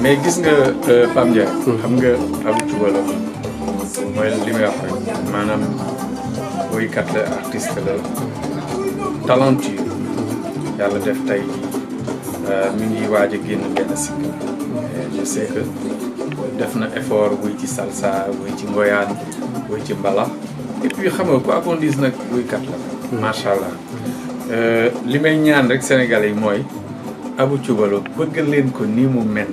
mais gis nga Pape Ndiaye xam nga Abou Thioubalo mooy li may wax rek maanaam woykat la artiste la talentueux yàlla def tey mi ngi waaj a génn benn single je sais que def na effort wuy ci salsa wuy ci ngoyaan wuy ci mbalax et puis xam nga quoi qu'on dise nag woykat la macha allah li may ñaan rek sénégalais yi mooy Abou Thioubalo bëgg leen ko nii mu mel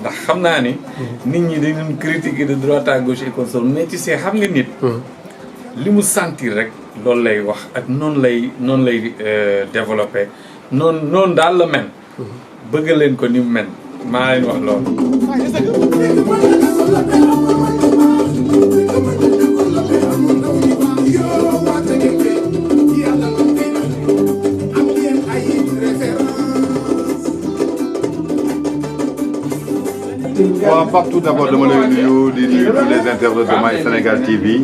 ndax xam naa ni nit ñi dañu critiquer de droite à gauche et console mais tu sais xam nga nit li mu sentir rek loolu lay wax ak noonu lay développé noonu daal la mel bëgg leen ko ni mu mel maa leen wax loolu Bon, partout d'abord de tous les internautes de My Sénégal TV.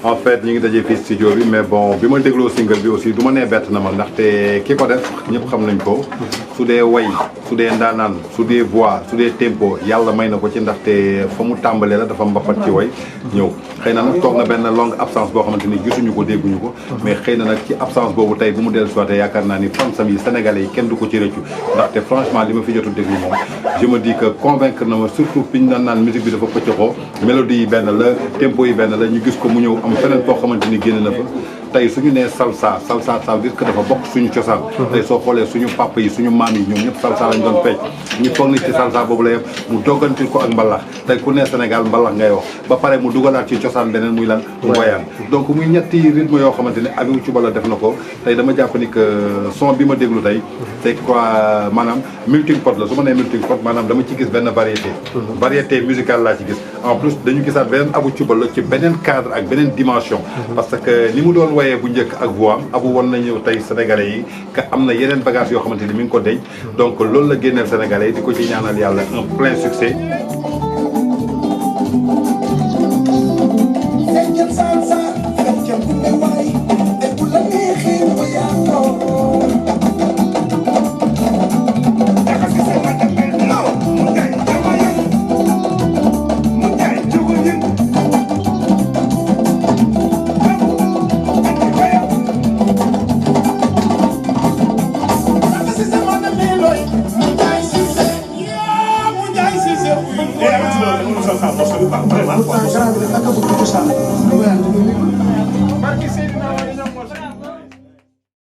En fait ñu ngi dajee fii studio bi mais bon bi ma dégloo single bi aussi du ma nee bett na ma ndaxte ki ko def ñëpp xam nañ ko su dee way su dee ndaanaan su dee voix su dee tempo yàlla may na ko ci ndaxte fa mu tàmbalee la dafa mbapat ci way ñëw xëy na nag toog na benn longue absence boo xamante ni gisuñu ko dégguñu ko mais xëy na nag ci absence boobu tey bu mu dellu soité yaakaar naa ni fansam yi sénégalais yi kenn du ko ci rëccu ndaxte franchement li ma fi jotu déglu moom je me dis que convaincre na ma surtout fi ñu naan musique bi dafa pëccoxoo mélodie yi benn la tempo yi benn la ñu gis ko mu ñëw am feneen foo xamante ni génn na fa tey suñu nee salsa ça veut dire que dafa bokk suñu cosaan tey soo xoolee suñu papa yi suñu maam yi ñoom ñëpp salsa lañ doon fecc ñu foog ni ci salsa boobu la yem mu doggantil ko ak mbalax tey ku nee Sénégal mbalax ngay wax ba pare mu dugalaat ci cosaan beneen muy lan ngoyaan donc muy ñetti rythme yoo xamante ne Abou Thioubalo def na ko tey dama jàpp ni que son bi ma déglu tey c'est quoi maanaam melting pot la su ma nee melting pot maanaam dama ci gis benn variété musicale laa ci gis en plus dañu gisaat beneen Abou Thioubalo ci beneen cadre ak beneen dimension parce que ni mu doon wayee bu njëkk ak voix am Abou won nañu tey sénégalais yi que am na yeneen bagage yoo xamante ni mi ngi ko denc donc loolu la génneel sénégalais yi di ko ci ñaanal yàlla un plein succès. Vraiment quoi.